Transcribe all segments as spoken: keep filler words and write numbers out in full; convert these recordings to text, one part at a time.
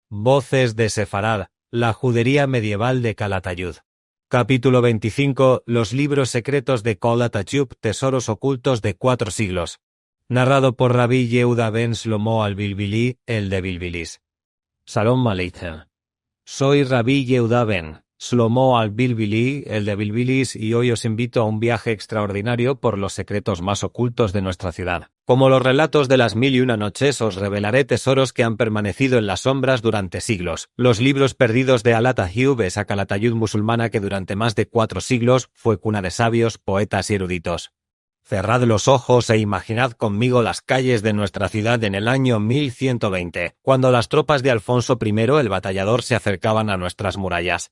Voces de Sefarad, la judería medieval de Calatayud. Capítulo veinticinco, los libros secretos de Calatayud, tesoros ocultos de cuatro siglos. Narrado por Rabí Yehuda ben Shlomo al-Bilbili, el de Bilbilis. Shalom Aleichem. Soy Rabí Yehuda ben Shlomo al-Bilbili, el de Bilbilis, y hoy os invito a un viaje extraordinario por los secretos más ocultos de nuestra ciudad. Como los relatos de las mil y una noches, os revelaré tesoros que han permanecido en las sombras durante siglos. Los libros perdidos de Calatayud, esa Calatayud musulmana que durante más de cuatro siglos fue cuna de sabios, poetas y eruditos. Cerrad los ojos e imaginad conmigo las calles de nuestra ciudad en el año mil ciento veinte, cuando las tropas de Alfonso primero el Batallador se acercaban a nuestras murallas.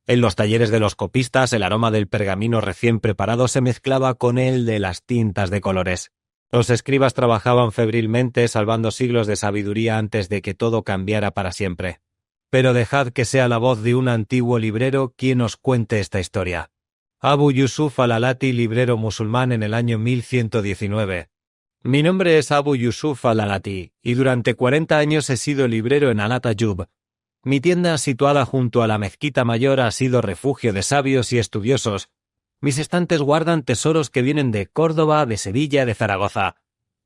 En los talleres de los copistas, el aroma del pergamino recién preparado se mezclaba con el de las tintas de colores. Los escribas trabajaban febrilmente, salvando siglos de sabiduría antes de que todo cambiara para siempre. Pero dejad que sea la voz de un antiguo librero quien os cuente esta historia. Abu Yusuf al-Alati, librero musulmán en el año mil ciento diecinueve. Mi nombre es Abu Yusuf al-Alati, y durante cuarenta años he sido librero en Calatayud. Mi tienda, situada junto a la mezquita mayor, ha sido refugio de sabios y estudiosos. Mis estantes guardan tesoros que vienen de Córdoba, de Sevilla, de Zaragoza.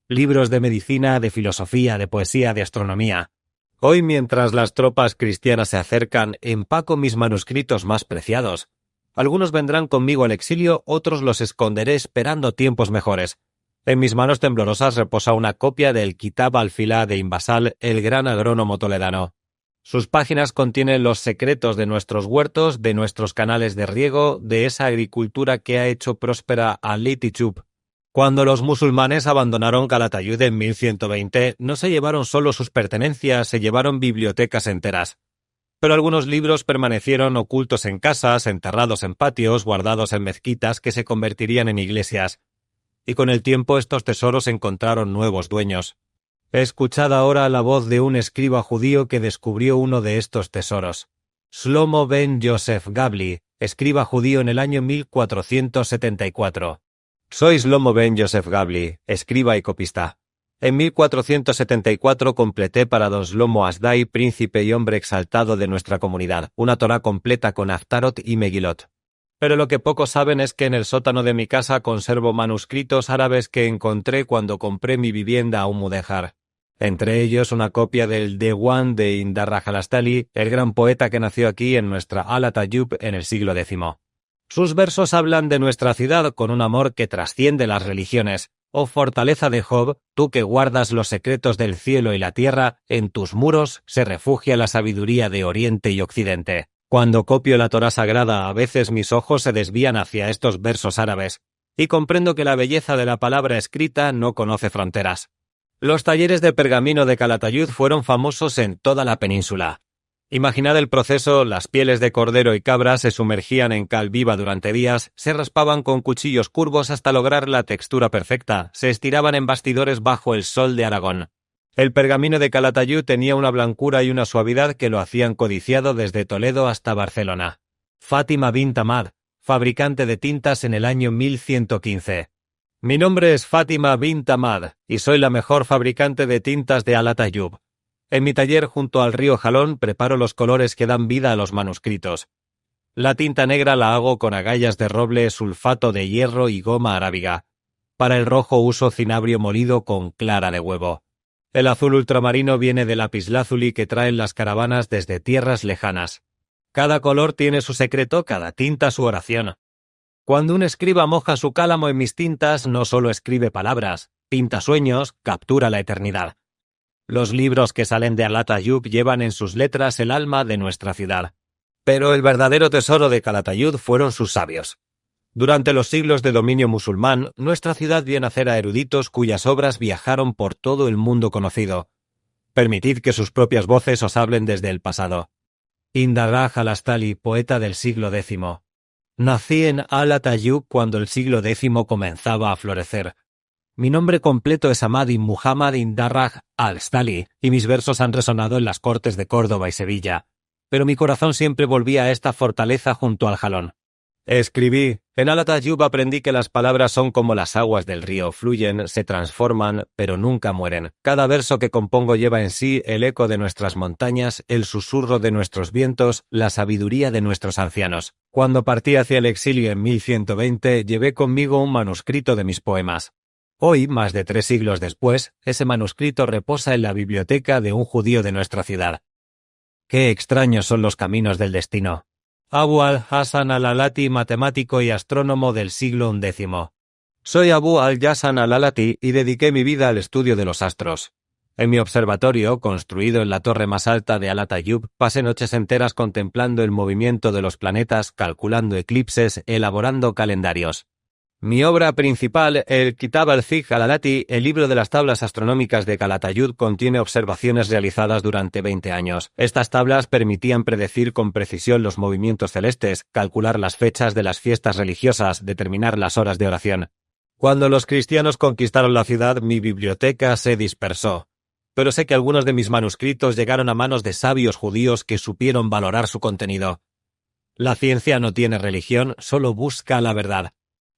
Libros de medicina, de filosofía, de poesía, de astronomía. Hoy, mientras las tropas cristianas se acercan, empaco mis manuscritos más preciados. Algunos vendrán conmigo al exilio, otros los esconderé esperando tiempos mejores. En mis manos temblorosas reposa una copia del Kitab al-Fila de Ibn Basal, el gran agrónomo toledano. Sus páginas contienen los secretos de nuestros huertos, de nuestros canales de riego, de esa agricultura que ha hecho próspera a Calatayud. Cuando los musulmanes abandonaron Calatayud en mil ciento veinte, no se llevaron solo sus pertenencias, se llevaron bibliotecas enteras. Pero algunos libros permanecieron ocultos en casas, enterrados en patios, guardados en mezquitas que se convertirían en iglesias. Y con el tiempo estos tesoros encontraron nuevos dueños. Escuchad ahora la voz de un escriba judío que descubrió uno de estos tesoros. Shlomo ben Yosef Gabli, escriba judío en el año mil cuatrocientos setenta y cuatro. Soy Shlomo ben Yosef Gabli, escriba y copista. En mil cuatrocientos setenta y cuatro completé para don Shlomo Asdai, príncipe y hombre exaltado de nuestra comunidad, una Torá completa con Haftarot y Megilot. Pero lo que pocos saben es que en el sótano de mi casa conservo manuscritos árabes que encontré cuando compré mi vivienda a un mudéjar. Entre ellos una copia del Dewan de Ibn Darraj al-Astali, el gran poeta que nació aquí en nuestra Calatayud en el siglo décimo. Sus versos hablan de nuestra ciudad con un amor que trasciende las religiones. Oh fortaleza de Job, tú que guardas los secretos del cielo y la tierra, en tus muros se refugia la sabiduría de Oriente y Occidente. Cuando copio la Torá sagrada, a veces mis ojos se desvían hacia estos versos árabes, y comprendo que la belleza de la palabra escrita no conoce fronteras. Los talleres de pergamino de Calatayud fueron famosos en toda la península. Imaginad el proceso: las pieles de cordero y cabra se sumergían en cal viva durante días, se raspaban con cuchillos curvos hasta lograr la textura perfecta, se estiraban en bastidores bajo el sol de Aragón. El pergamino de Calatayud tenía una blancura y una suavidad que lo hacían codiciado desde Toledo hasta Barcelona. Fátima bint Ahmad, fabricante de tintas en el año mil ciento quince. Mi nombre es Fátima bint Ahmad, y soy la mejor fabricante de tintas de Calatayud. En mi taller, junto al río Jalón, preparo los colores que dan vida a los manuscritos. La tinta negra la hago con agallas de roble, sulfato de hierro y goma arábiga. Para el rojo uso cinabrio molido con clara de huevo. El azul ultramarino viene del lapislázuli que traen las caravanas desde tierras lejanas. Cada color tiene su secreto, cada tinta su oración. Cuando un escriba moja su cálamo en mis tintas, no solo escribe palabras, pinta sueños, captura la eternidad. Los libros que salen de Calatayud llevan en sus letras el alma de nuestra ciudad. Pero el verdadero tesoro de Calatayud fueron sus sabios. Durante los siglos de dominio musulmán, nuestra ciudad vio nacer a eruditos cuyas obras viajaron por todo el mundo conocido. Permitid que sus propias voces os hablen desde el pasado. Ibn Darraj al-Astali, poeta del siglo décimo. Nací en Calatayud cuando el siglo décimo comenzaba a florecer. Mi nombre completo es Ahmad ibn Muhammad ibn Darraj al-Astali, y mis versos han resonado en las cortes de Córdoba y Sevilla. Pero mi corazón siempre volvía a esta fortaleza junto al Jalón. Eskrivi: En Alat Ayub aprendi ke las palavras son komo las aguas del rio, fluyen, se transforman, pero nunka mueren. Kada verso ke kompongo yeva en si el eko de nuestras montanyas, el susurro de nuestros vientos, la saviduria de nuestros ansianos. Kuando parti azia el eksilio en mil siento vente, yeve konmigo un manuskrito de mis poemas. Oy, mas de tres siglos despues, ese manuskrito reposa en la biblioteka de un djudio de muestra sivdad. Ke ekstranyos son los kaminos del destino. Abu al-Hasan al-Alati, matematiko i astronomo del siglo undezimo. Soy Abu al-Hasan al-Alati i dediki mi vida al estudio de los astros. En mi observatorio, konstruido en la torre mas alta de Alat Ayub, pasi noches enteras kontemplando el movimiento de los planetas, kalkulando eklipses, elavorando kalendarios. Mi ovra prinsipal, el Kitab al-Fiqh al-Alati, el livro de las tavlas astronomikas de Alat Ayub, kontiene observasiones realizadas durante vente anyos. Estas tavlas permitian predezir kon presision los movimientos selestes, kalkular las fechas de las fiestas relijiozas, determinar las oras de orasion. Kuando los kristianos konkistaron la sivdad, mi biblioteka se disperso. Pero se ke algunos de mis manuskritos yegaron a manos de savios djudios ke supieron valorar su kontenido. La siensia no tiene relijion, solo buska la verdad.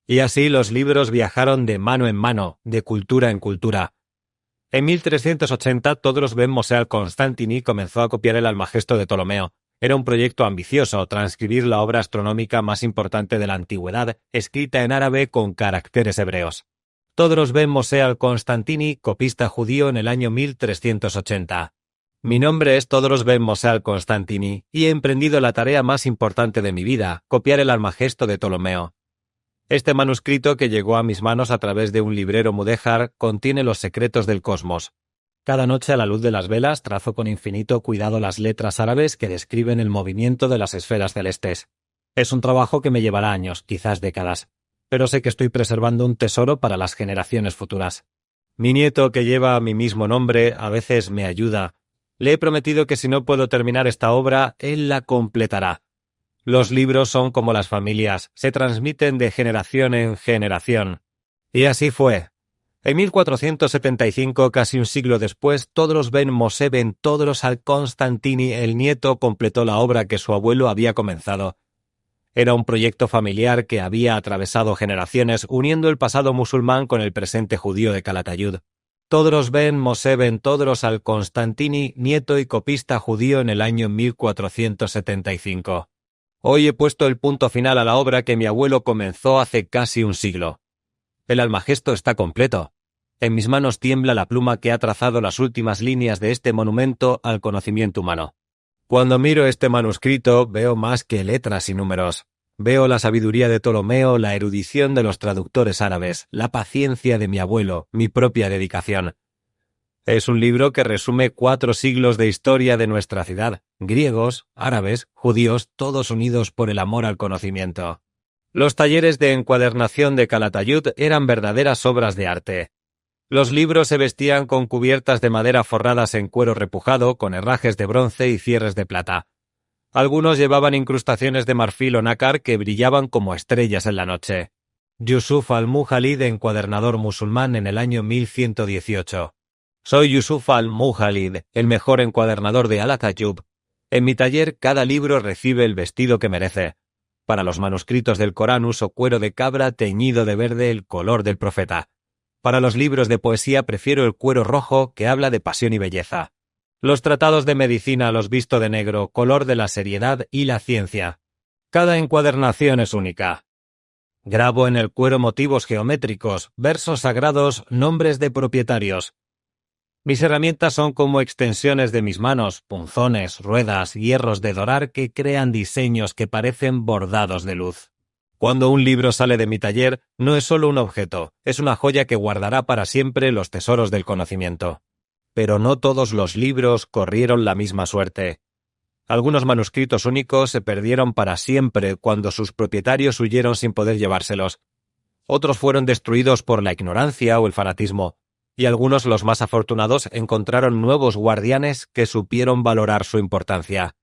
I ansi los livros viajaron de mano en mano, de kultura en kultura. En mil tresientos ochenta, Todros ben Moshe al-Konstantini komenso a kopiar el Almagesto de Ptolomeo. Era un proyekto ambiziozo, transkrivir la ovra astronomika mas importante de la antigüedad, eskrita en arabe kon karakteres evreos. Todros ben Moshe al-Konstantini, kopista djudio en el anyo mil tresientos ochenta. Mi nombre es Todros ben Moshe al-Konstantini, i e emprendido la tarea mas importante de mi vida, kopiar el Almagesto de Ptolomeo. Este manuskrito, ke yego a mis manos a traves de un librero mudehar, kontiene los sekretos del kosmos. Kada noche, a la luz de las velas, trazo kon infinito kuidado las letras arabes ke deskriven el movimiento de las esferas selestes. Es un travajo ke me yevara anyos, kizas dekadas. Pero se ke esto preservando un tesoro para las jenerasiones futuras. Mi nieto, ke yeva mi mizmo nombre, a vezes me ayuda. Le e prometido ke si no puedo terminar esta ovra, el la kompletara. Los livros son komo las familias, se transmiten de jenerasion en jenerasion. I ansi fue. En mil kuatrosientos setenta i sinko, kasi un siglo despues, Todros ben Moshe ben Todros al-Konstantini, el nieto, kompleto la ovra ke su avuelo avia komensado. Era un proyekto familiar ke avia atravesado jenerasiones, uniendo el pasado musulman kon el presente djudio de Alat Ayub. Todros ben Moshe ben Todros al-Konstantini, nieto i kopista djudio en el anyo mil kuatrosientos setenta i sinko. Oy e puesto el punto final a la ovra ke mi avuelo komenso aze kasi un siglo. El Almagesto esta kompleto. En mis manos tiembla la pluma ke a trazado las ultimas linyas de este monumento al konocimiento umano. Kuando miro este manuskrito, veo mas ke letras i numeros. Veo la saviduria de Ptolomeo, la erudision de los traduktores arabes, la pasiensia de mi avuelo, mi propia dedikasion. Es un livro ke resume kuatro siglos de istoria de muestra sivdad, griegos, arabes, djudios, todos unidos por el amor al konocimiento. Los tayeres de enkuadernasion de Alat Ayub eran verdaderas ovras de arte. Los livros se vestian kon kuviertas de madera forradas en kuero repujado, kon errajes de bronze i sierres de plata. Algunos yevavan inkrustasiones de marfil o nakar ke brillavan komo estreyas en la noche. Yusuf al-Muhalid, enkuadernador musulman en el anyo mil siento dieciocho. Soy Yusuf al-Muhalid, el mejor enkuadernador de Alat Ayub. En mi tayer, kada livro resive el vestido ke merese. Para los manuskritos del Koran uso kuero de kavra tenyido de verde, el kolor del profeta. Para los livros de poesia prefiero el kuero rojo, ke avla de pasion i beyeza. Los tratados de medisina los visto de negro, kolor de la seriedad i la siensia. Kada enkuadernasion es unika. Gravo en el kuero motivos geometrikos, versos sagrados, nombres de propietarios. Mis erramientas son komo ekstensiones de mis manos, punzones, ruedas, yerros de dorar ke krean disenyos ke paresen bordados de luz. Kuando un livro sale de mi tayer, no es solo un objeto, es una djoya ke guardara para siempre los tesoros del konocimiento. Pero no todos los livros korrieron la mizma suerte. Algunos manuskritos unikos se perdieron para siempre kuando sus propietarios uyeron sin poder yevarselos. Otros fueron destruidos por la ignoransia o el fanatizmo, i algunos, los mas afortunados, enkontraron nuevos guardianes ke supieron valorar su importansia.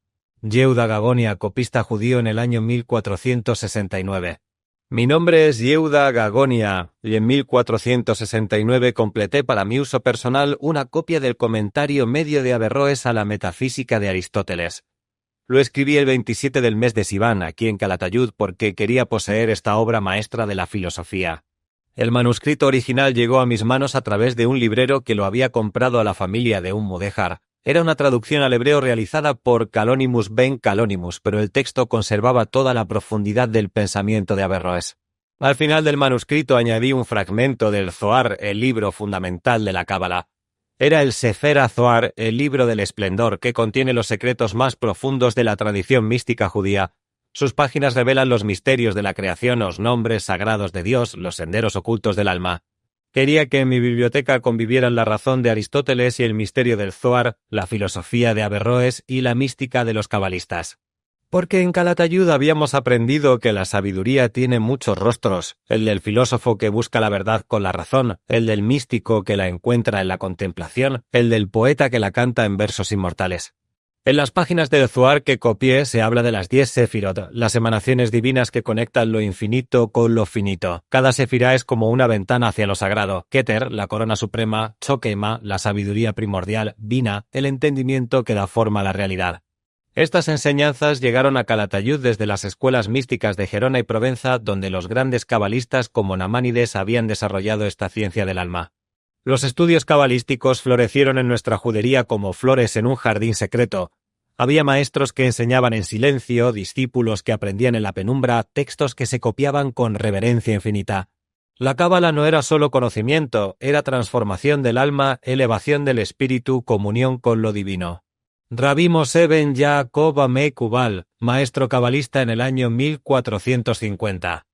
Yehuda Gagonia, kopista djudio en el anyo mil kuatrosientos sesenta i nueve. Mi nombre es Yehuda Gagonia, i en mil kuatrosientos sesenta i nueve komplete para mi uso personal una kopia del komentario medio de Averroes a la metafizika de Aristoteles. Lo escribi el veintisiete del mes de Sivan, aki en Kalatayud, porke keria poseer esta obra maestra de la filosofia. El manuskrito original yego a mis manos a traves de un librero ke lo avia komprado a la famiya de un mudehar. Era una traduksion al ebreo realizada por Kalonimus ben Kalonimus, pero el teksto konservava toda la profundidad del pensamiento de Averroes. Al final del manuskrito anyadi un fragmento del Zohar, el livro fundamental de la Kabala. Era el Sefer HaZohar, el livro del esplendor, ke kontiene los sekretos mas profundos de la tradision mistika djudia. Sus pajinas revelan los misterios de la kreasion, los nombres sagrados de Dios, los senderos okultos del alma. Keria ke en mi biblioteka konvivieran la razon de Aristoteles i el misterio del Zohar, la filosofia de Averroes i la mistika de los kabalistas. Porke en Kalatayud aviamos aprendido ke la saviduria tiene muchos rostros, el del filosofo ke buska la verdad kon la razon, el del mistiko ke la enkuentra en la kontemplasion, el del poeta ke la kanta en versos inmortales. En las pajinas del Zohar ke kopie se avla de las diez Sefirot, las emanasiones divinas ke konektan lo infinito kon lo finito. Kada sefira es komo una ventana asia lo sagrado: Keter, la korona suprema; Chokema, la saviduria primordial; Bina, el entendimiento ke da forma a la realidad. Estas ensenyansas yegaron a Kalatayud desde las eskuelas mistikas de Gerona i Provenza, donde los grandes kabalistas komo Namanides avian desaroyado esta siensia del alma. Los estudios kabalístikos floresieron en nuestra djuderia komo flores en un jardin sekreto. Avia maestros ke ensenyavan en silensio, disipulos ke aprendian en la penumbra, tekstos ke se kopiavan kon reverensia infinita. La Kabala no era solo konocimiento, era transformasion del alma, elevasion del espiritu, komunion kon lo divino. Rabi Moshe ben Yaakov Amekubal, maestro kabalista en el anyo mil kuatrosientos sinkuenta.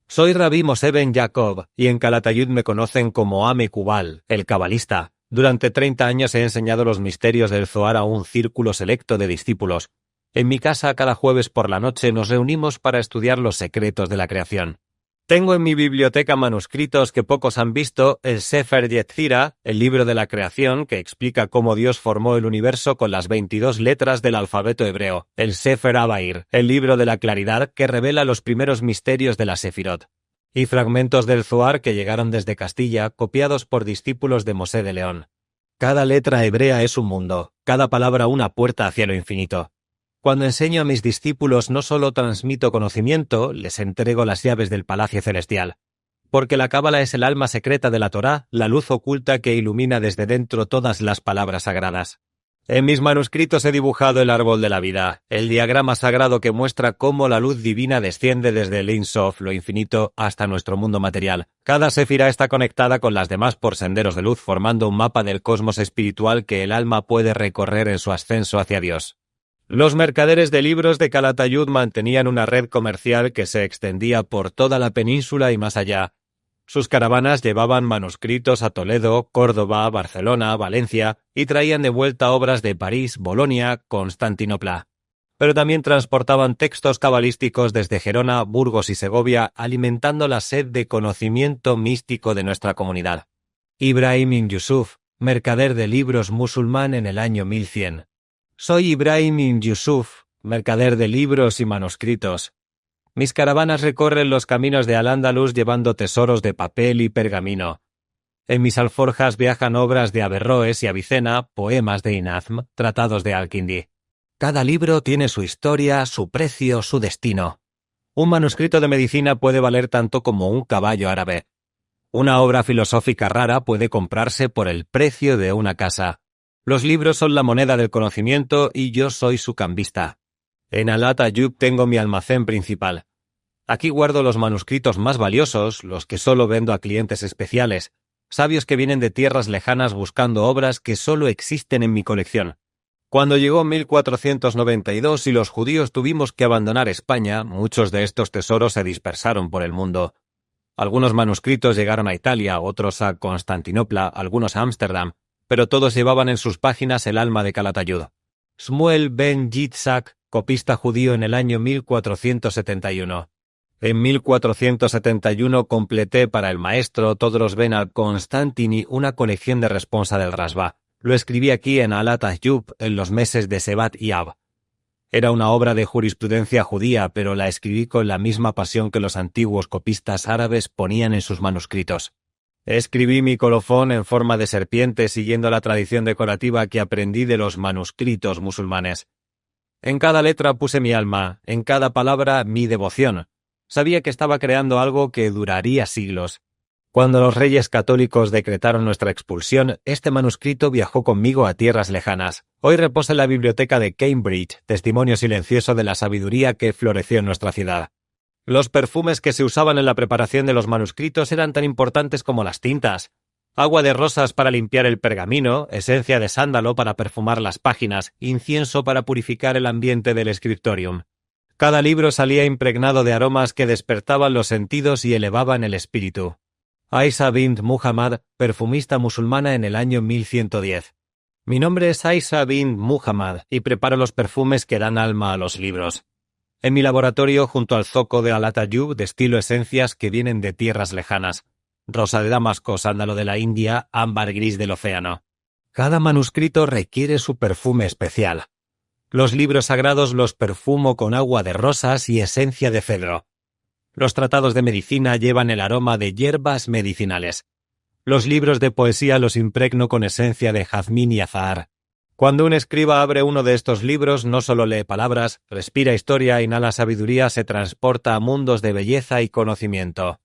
Soy Rabi Moshe ben Yaakov, i en Kalatayud me konosen komo Amekubal, el kabalista. Durante treinta anyos e ensenyado los misterios del Zohar a un sirkulo selekto de disipulos. En mi kasa, kada djueves por la noche, mos reunimos para estudiar los sekretos de la kreasion. Tengo en mi biblioteka manuskritos ke pokos an visto, el Sefer Yetzira, el livro de la kreasion, ke eksplika komo Dios formo el universo kon las veintidos letras del alfabeto ebreo; el Sefer Habair, el livro de la klaridad, ke revela los primeros misterios de las Sefirot; i fragmentos del Zohar ke yegaron desde Kastiya, kopiados por disipulos de Moshe de Leon. Kada letra ebrea es un mundo, kada palavra una puerta asia lo infinito. Kuando ensenyo a mis disipulos, no solo transmito konocimiento, les entrego las yaves del palasio selestial. Porke la Kabala es el alma sekreta de la Tora, la luz okulta ke ilumina desde dentro todas las palavras sagradas. En mis manuskritos e dibujado el arbol de la vida, el diagrama sagrado ke muestra komo la luz divina desiende desde el Ein Sof, lo infinito, asta nuestro mundo material. Kada sefira esta konektada kon las demas por senderos de luz, formando un mapa del kosmos espiritual ke el alma puede rekorrer en su asenso asia Dios. Los merkaderes de livros de Kalatayud mantenian una red komersial ke se ekstendia por toda la peninsula i mas aya. Sus karavanas yevavan manuskritos a Toledo, Kordova, Barselona, Valensia, i traian de vuelta ovras de Paris, Bolonia, Konstantinopla. Pero tambien transportavan tekstos kabalístikos desde Gerona, Burgos i Segovia, alimentando la sed de konocimiento mistiko de nuestra komunidad. Ibrahim ibn Yusuf, merkader de livros musulman en el anyo mil sien. Soy Ibrahim ibn Yusuf, merkader de livros i manuskritos. Mis karavanas rekorren los kaminos de Al-Andalus yevando tesoros de papel i pergamino. En mis alforjas viajan ovras de Averroes i Avicena, poemas de Inazm, tratados de Al-Kindi. Kada livro tiene su istoria, su presio, su destino. Un manuskrito de medisina puede valer tanto komo un kavallo arabe. Una ovra filosofika rara puede komprarse por el presio de una kasa. Los livros son la moneda del konocimiento i yo soy su kambista. En Alat Ayub tengo mi almasen prinsipal. Aki guardo los manuskritos mas valiosos, los ke solo vendo a klientes espesiales, savios ke vienen de tierras lejanas buskando ovras ke solo eksisten en mi koleksion. Kuando yego mil kuatrosientos noventa i dos i los djudios tuvimos ke abandonar Espanya, muchos de estos tesoros se dispersaron por el mundo. Algunos manuskritos yegaron a Italia, otros a Konstantinopla, algunos a Amsterdam, pero todos yevavan en sus pajinas el alma de Kalatayud. Shmuel ben Yitzhak, kopista djudio en el anyo mil kuatrosientos setenta i uno. En mil kuatrosientos setenta i uno komplete para el maestro Todros ben Al Konstantini una koleksion de responsa del Rashba. Lo eskrivi aki en Alat Ayub en los meses de Shevat i Av. Era una ovra de jurisprudensia djudia, pero la eskrivi kon la mizma pasion ke los antiguos kopistas arabes ponian en sus manuskritos. Eskrivi mi kolofon en forma de serpiente, siguiendo la tradision dekorativa ke aprendi de los manuskritos musulmanes. En cada letra puse mi alma, en cada palabra mi devoción. Sabia ke estava kreando algo ke duraria siglos. Kuando los reyes katolikos dekretaron nuestra ekspulsion, este manuskrito viajo konmigo a tierras lejanas. Oy reposa en la biblioteka de Cambridge, testimonio silensiozo de la saviduria ke floresio en nuestra sivdad. Los perfumes ke se usavan en la preparasion de los manuskritos eran tan importantes komo las tintas. Agua de rozas para limpiar el pergamino, esensia de sandalo para perfumar las pajinas, insienso para purifikar el ambiente del scriptorium. Kada livro salia impregnado de aromas ke despertavan los sentidos i elevavan el espirito. Aisha bint Muhammad, perfumista musulmana en el anyo mil sien diez. Mi nombre es Aisha bint Muhammad i preparo los perfumes ke dan alma a los livros. En mi laboratorio, hunto al zoko de Alat Ayyub, destilo esensias ke vienen de tierras lejanas. Roza de Damasko, sandalo de la India, ambar gris del oseano. Kada manuskrito rekiere su perfume espesial. Los livros sagrados los perfumo kon agua de rozas i esensia de sedro. Los tratados de medisina yevan el aroma de yerbas medisinales. Los livros de poesia los impregno kon esensia de jazmin i azahar. Kuando un eskriva avre uno de estos livros, no solo lee palavras, respira istoria, inala saviduria, se transporta a mundos de beyeza i konosimiento.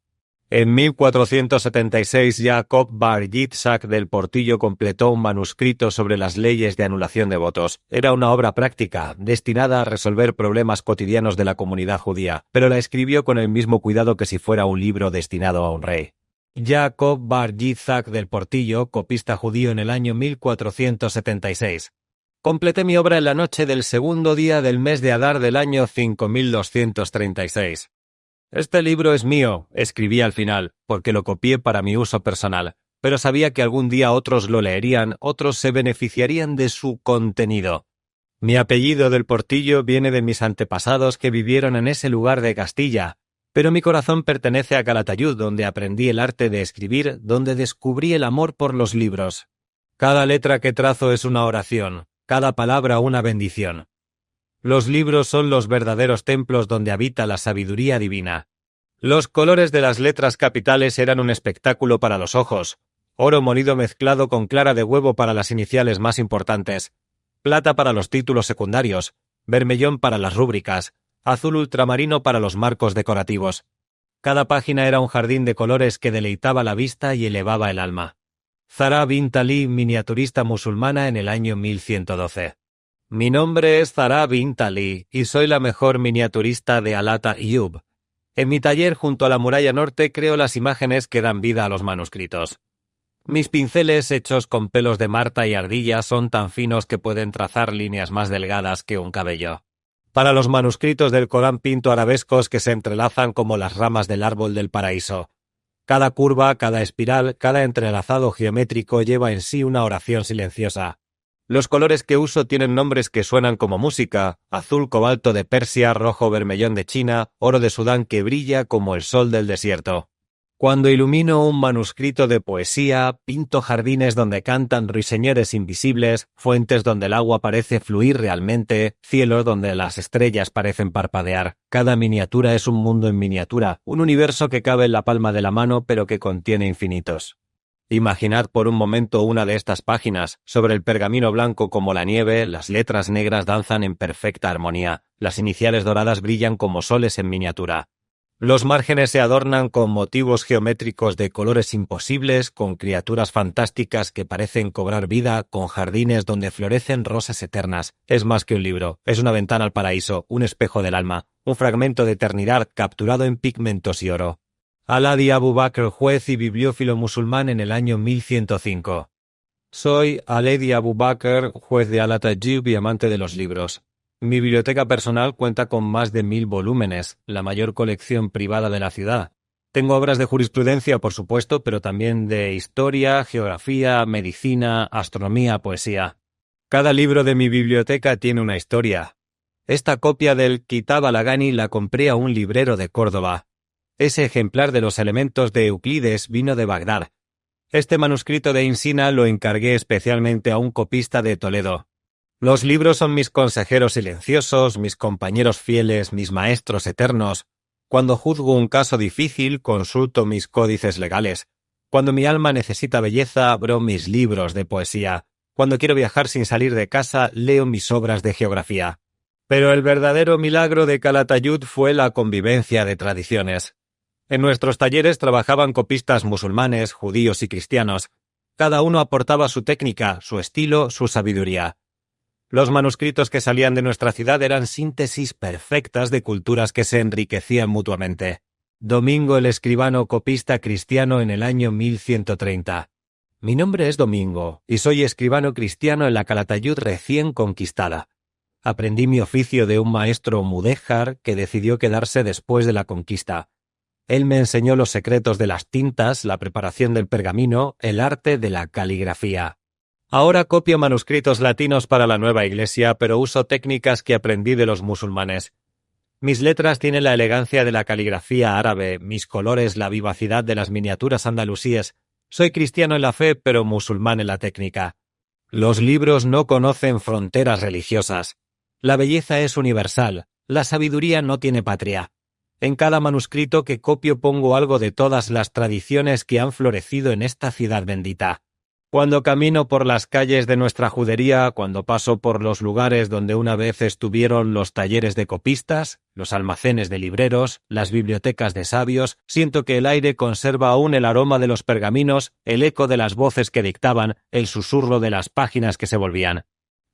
En mil kuatrosientos setenta i seis, Yaakov bar Yitzhak del Portillo kompleto un manuskrito sovre las leyes de anulasion de votos. Era una ovra praktika, destinada a resolver problemas kotidianos de la komunidad djudia, pero la eskrivio kon el mizmo kuidado ke si fuera un livro destinado a un rey. Yaakov bar Yitzhak del Portillo, kopista djudio en el anyo mil kuatrosientos setenta i seis. Komplete mi ovra en la noche del segundo dia del mez de Adar del anyo sinko mil dosientos trenta i seis. Este livro es mio, eskrivi al final, porke lo kopie para mi uzo personal, pero savia ke algun dia otros lo leerian, otros se benefisiarian de su kontenido. Mi apellido del Portillo viene de mis antepasados ke bivieron en ese lugar de Kastiya, pero mi korazon pertenese a Galatayud, donde aprendi el arte de eskrivir, donde deskuvri el amor por los livros. Kada letra ke trazo es una orasion, kada palavra una bendision. Los livros son los verdaderos templos donde avita la saviduria divina. Los kolores de las letras kapitales eran un espektakulo para los ojos: oro molido mezklado kon klara de guevo para las inisiales mas importantes, plata para los titulos sekundarios, bermeyon para las rubrikas, azul ultramarino para los markos dekorativos. Kada pajina era un jardin de kolores ke deleitava la vista i elevava el alma. Zahra bint Ali, miniaturista musulmana en el anyo mil sien doze. Mi nombre es Zahra bint Ali i soy la mejor miniaturista de Alat Ayyub. En mi tayer, hunto a la muraya norte, kreo las imajenes ke dan vida a los manuskritos. Mis pinseles, echos kon pelos de marta i ardiya, son tan finos ke pueden trazar lineas mas delgadas ke un kavello. Para los manuskritos del Koran pinto arabeskos ke se entrelazan komo las ramas del arvol del paraiso. Kada kurva, kada espiral, kada entrelazado jeometriko yeva en si una orasion silensioza. Los kolores ke uzo tienen nombres ke suenan komo muzika: azul kobalto de Persia, rojo bermeyon de China, oro de Sudan ke briya komo el sol del desierto. Kuando ilumino un manuskrito de poesia, pinto jardines donde kantan ruisenyores invisibles, fuentes donde el agua parese fluir realmente, cielos donde las estreyas paresen parpadear. Kada miniatura es un mundo en miniatura, un universo ke kabe en la palma de la mano, pero ke kontiene infinitos. Imaginad por un momento una de estas pajinas, sovre el pergamino blanko komo la nieve, las letras negras danzan en perfekta armonia, las inisiales doradas briyan komo soles en miniatura. Los marjenes se adornan kon motivos jeometrikos de kolores imposibles, kon kriaturas fantastikas ke paresen kovrar vida, kon jardines donde floresen rozas eternas. Es mas ke un livro, es una ventana al paraiso, un espejo del alma, un fragmento de eternidad kapturado en pigmentos i oro. Aledi Abu Bakr, juez i bibliofilo musulman en el anyo mil sien sinko. Soy Aledi Abu Bakr, juez de Alat Ayyub i amante de los livros. Mi biblioteka personal kuenta kon mas de mil volumenes, la mayor koleksion privada de la sivdad. Tengo ovras de jurisprudensia, por supuesto, pero tambien de istoria, jeografia, medisina, astronomia, poesia. Kada livro de mi biblioteka tiene una istoria. Esta kopia del Kitab al-Agani la kompri a un livrero de Kordova. Ese ejemplar de los Elementos de Euklides vino de Bagdad. Este manuskrito de Ibn Sina lo enkargi espesialmente a un kopista de Toledo. Los livros son mis konsejeros silensiozos, mis kompañeros fieles, mis maestros eternos. Kuando juzgo un kazo difisil, konsulto mis kodises legales. Kuando mi alma nesesita beyeza, avro mis livros de poesia. Kuando kiero viajar sin salir de kaza, leo mis ovras de jeografia. Pero el verdadero milagro de Calatayud fue la convivencia de tradiciones. En nuestros talleres trabajaban copistas musulmanes, judíos y cristianos. Cada uno aportaba su técnica, su estilo, su sabiduría. Los manuscritos que salían de nuestra ciudad eran síntesis perfectas de culturas que se enriquecían mutuamente. Domingo el escribano copista cristiano en el año mil ciento treinta. Mi nombre es Domingo, y soy escribano cristiano en la Calatayud recién conquistada. Aprendí mi oficio de un maestro mudéjar que decidió quedarse después de la conquista. Él me enseñó los secretos de las tintas, la preparación del pergamino, el arte de la caligrafía. Ahora copio manuscritos latinos para la nueva iglesia, pero uso técnicas que aprendí de los musulmanes. Mis letras tienen la elegancia de la caligrafía árabe, mis colores, la vivacidad de las miniaturas andalusíes. Soy cristiano en la fe, pero musulmán en la técnica. Los libros no conocen fronteras religiosas. La belleza es universal, la sabiduría no tiene patria. En cada manuscrito que copio pongo algo de todas las tradiciones que han florecido en esta ciudad bendita. Cuando camino por las calles de nuestra judería, cuando paso por los lugares donde una vez estuvieron los talleres de copistas, los almacenes de libreros, las bibliotecas de sabios, siento que el aire conserva aún el aroma de los pergaminos, el eco de las voces que dictaban, el susurro de las páginas que se volvían.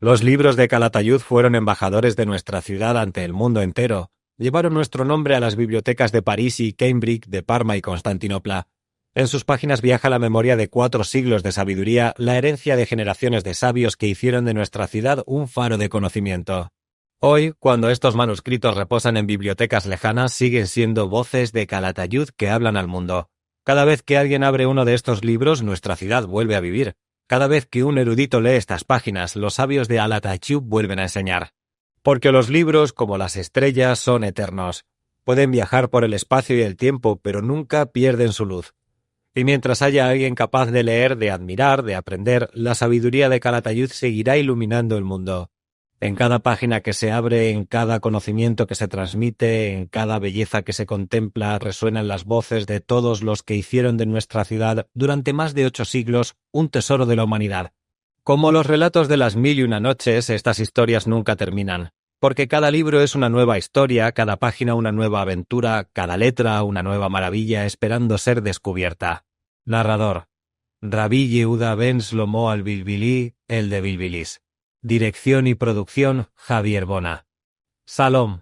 Los libros de Calatayud fueron embajadores de nuestra ciudad ante el mundo entero. Llevaron nuestro nombre a las bibliotecas de París y Cambridge, de Parma y Constantinopla. En sus páginas viaja la memoria de cuatro siglos de sabiduría, la herencia de generaciones de sabios que hicieron de nuestra ciudad un faro de conocimiento. Hoy, cuando estos manuscritos reposan en bibliotecas lejanas, siguen siendo voces de Calatayud que hablan al mundo. Cada vez que alguien abre uno de estos libros, nuestra ciudad vuelve a vivir. Cada vez que un erudito lee estas páginas, los sabios de Calatayud vuelven a enseñar. Porque los libros, como las estrellas, son eternos. Pueden viajar por el espacio y el tiempo, pero nunca pierden su luz. Y mientras haya alguien capaz de leer, de admirar, de aprender, la sabiduría de Calatayud seguirá iluminando el mundo. En cada página que se abre, en cada conocimiento que se transmite, en cada belleza que se contempla, resuenan las voces de todos los que hicieron de nuestra ciudad, durante más de ocho siglos, un tesoro de la humanidad. Como los relatos de las mil y una noches, estas historias nunca terminan, porque cada libro es una nueva historia, cada página una nueva aventura, cada letra una nueva maravilla esperando ser descubierta. Narrador: Rabí Yehuda ben Shlomo al-Bilbili, el de Bilbilis. Dirección y producción: Javier Bona. Shalom,